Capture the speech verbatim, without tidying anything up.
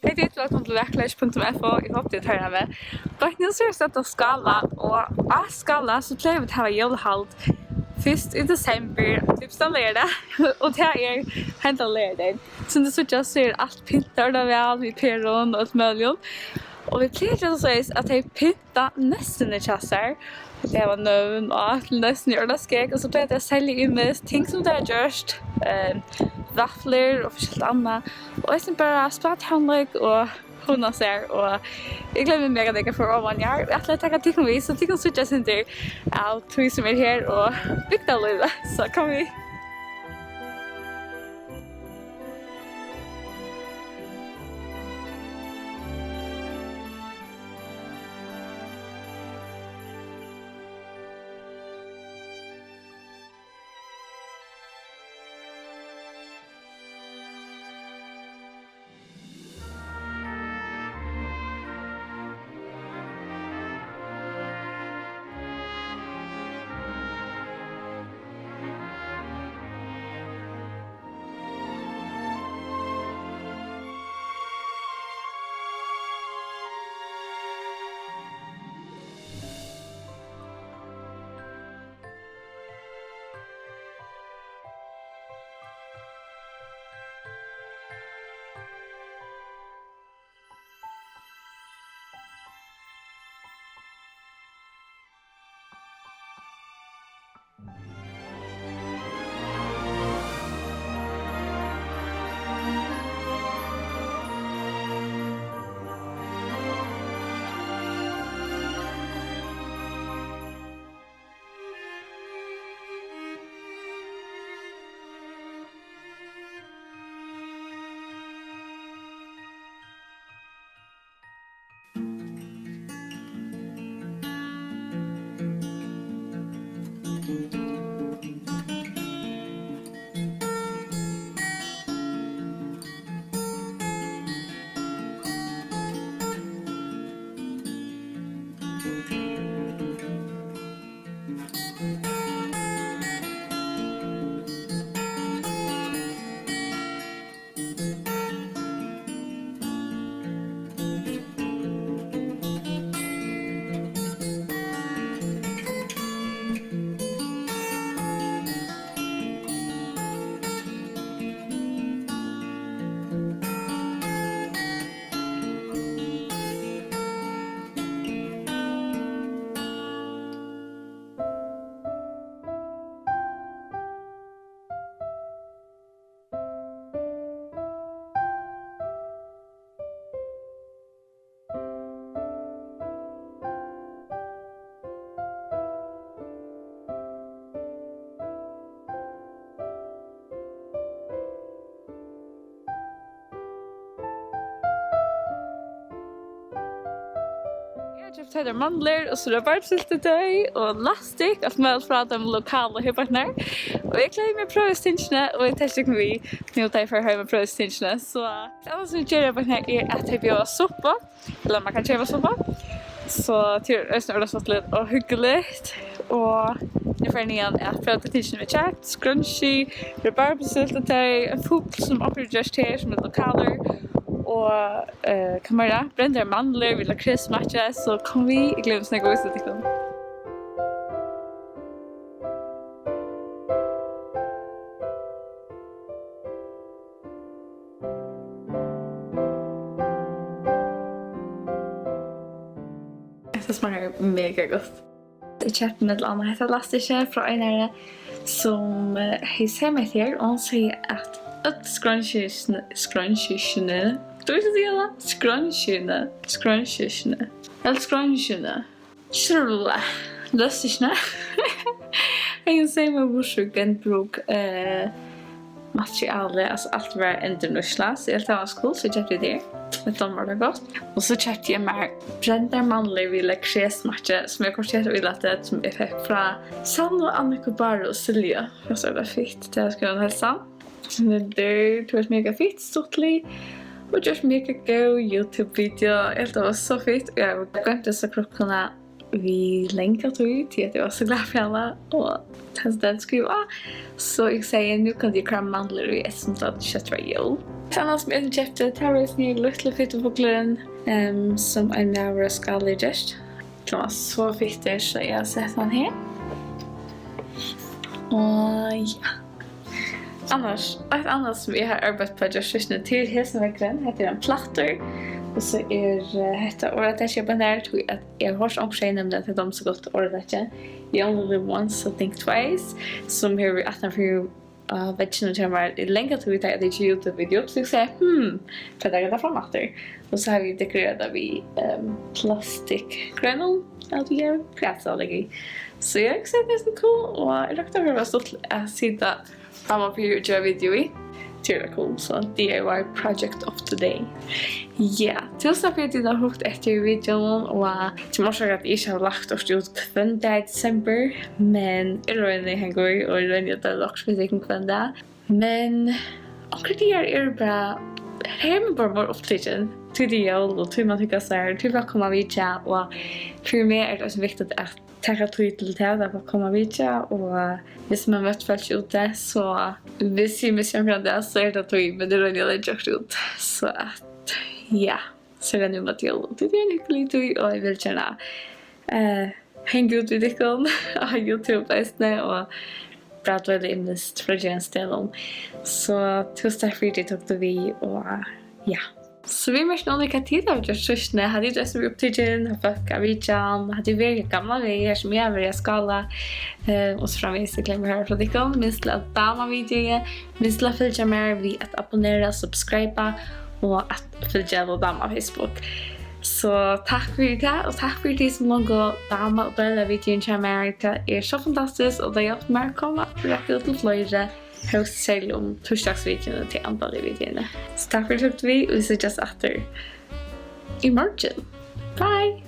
Hey tit, vælkomin til vakurleiðis punktum f o. Eg hopi tit hoyra meg. Beint nú so eri eg stødd á Skála, og á Skála so plaga vit at hava jólahald fyrst í desembur, typiskt ein leygardag, og tað er henda leygardagin. Sum tit síggja, so er alt pyntað ordiliga væl við perum og øllum møguligum. Og vit plaga at gera soleiðis, at tey pynta nissuna hjá sær. Tey hava nøvn á til nissuna, ordiliga skegg, og so plaga tey at selja ymiskt, ting sum tey hava gjørt, eh, vaflur og forskelligt annað. Og eisini bara spæla tónleik og hugna sær, og eg gleði meg mega nógv at fara oman har. Eg ætli at taka tykkum við, so tykkum síggja eitt sindur av tí sum er her og bygdarlívið. So kom við. Eg havi keypt heitar mandlur og so rabarbusúltutoy og lastikk, alt møguligt frá teimum lokalu her beint nær. Og eg gleði meg at prøva hesi tingini, og eg taki tykkum við nú, tá eg fari heim og prøvi hesi tingini. So tað annað sum eg geri beint nær, er at tey bjóða suppu, ella man kann keypa suppu. So tað er eisini ordiliga stuttligt og hugnaligt. Og eg fari niðan at prøva tey tingini, vit hava keypt, scrunchie, rabarbusúltutoy, ein fugl sum onkur hevur gjørt her, sum er lokalur, og, eh, hvat meira? Brendar mandlur við lakrísmakki, so kom við, eg gleði meg so nógv at vísa tykkum. Hetta smakkar mega gott. Eg keypti millum annað hetta lastikkið frá einari, sum, eh, hevði seymað hetta her, og hon segði, at øll scrunchiesini, scrunchiesini, tú veitst, at siga tað? Scrunchiesini, scrunchiesini, øll scrunchiesini. Skrúlla. Løstikini. Ein seyma burtur genbrúk, eh, materiali, altso alt var endurnýtsla, so eg helt tað var cool, so eg keypti tað. Mær dámar tað gott. Og so keypti eg mær brendar mandlur við lakrísmakki, sum eg kortini havi ílatið, sum eg fekk frá Sannu, Anniku, Báru og Silju. Og so er tað fitt, tað skal hon heilsa. Snildur, tú ert mega fitt, stuttlig og gjørt mega góð YouTube-video. Eg helt tað var so fitt, og eg havi goymt hesa krukkuna við langa tíð, tí at eg var so glað fyri hana, og tað sum tey skriva. So eg segði, nú kann eg koyra mandlur í, eftirsum tað skjótt var jól. Eitt annað sum eg keypti, tað var eisini lítli fittifuglurin, ehm, sum ein maður á Skála hevur gjørt. Hann var so fittur, so eg havi sett hann her. Og ja. Annars, eitt annað sum eg havi arbeitt uppá gjørt, til hesin veggurin, hetta er ein plattur, og so er, eh, hetta orðatakið hjá mær, tí at eg havi hoyrt onkran siga, nemliga, at tað dámar so gott orðatakið "You only live once, so think twice", sum hevur verið aftan fyri, eh, veggirnar hjá mær í langa tíð, tá eg hevði tikið YouTube-video, so eg segði, "Hmm, hvat er hetta fram aftur?" Og so havi eg dekorerað tað við, ehm, plastikkrønum, at eg havi kreativt at leggja í. So eg hugsaði, at tað er so cool, og eg rokni við, at tað var stuttligt at sita framman fyri og gera video í. Tað er cool, so D I Y project of the day. Ja, túsund takk fyri, at tit hava hugt eftir videoini, og, eh, til orsakar at eg ikki havi lagt okkurt út hvønn dag í desember, men eg royni at hanga í, og eg royni at deila okkurt við tykkum hvønn dag. Men onkrar dagar eru bara, her er man bara meira upptikin. Tí tað er jól, og tí man hyggur sær, tí man kemur at vitja, og fyri meg er tað eisini viktigt at taka tíð til tað, at fólk koma at vitja, og viss man møtir fólki úti, so viss eg missi onkran dag, so er tað tí, men eg royni at leggja okkurt út. So at, ja, so er tað nú móti jólum. Tí tað er ein hugnalig tíð, og eg vil gjarna, eh, hanga út við tykkum á YouTube eisini, og bara deila ymiskt frá gerandisdegnum. So túsund takk fyri, at tit tóku við, og ja. So vit merkja nú, hvat tit hava gjørt síðst. Hava tit eisini verið upptikin? Hava fólk á vitjan? Hava tit verið gamlan veg, her sum eg havi verið á Skála? Eh, og so framvegis, eg gloymi at hoyra frá tykkum. Minst til at dáma videoið, minst til at fylgja mær við at abonnera, subscriba og at fylgja og dáma Facebook. So takk fyri tað, og takk fyri tit sum longu dáma og deila videoini hjá mær. Tað er so fantastiskt, og tað hjálpir mær at koma rætt út til fleiri. Hóast serliga um týsdagsvideoini, tey andaligu videoini. So takk fyri, at tit tóku við, og vit síggjast aftur í morgin. Bye!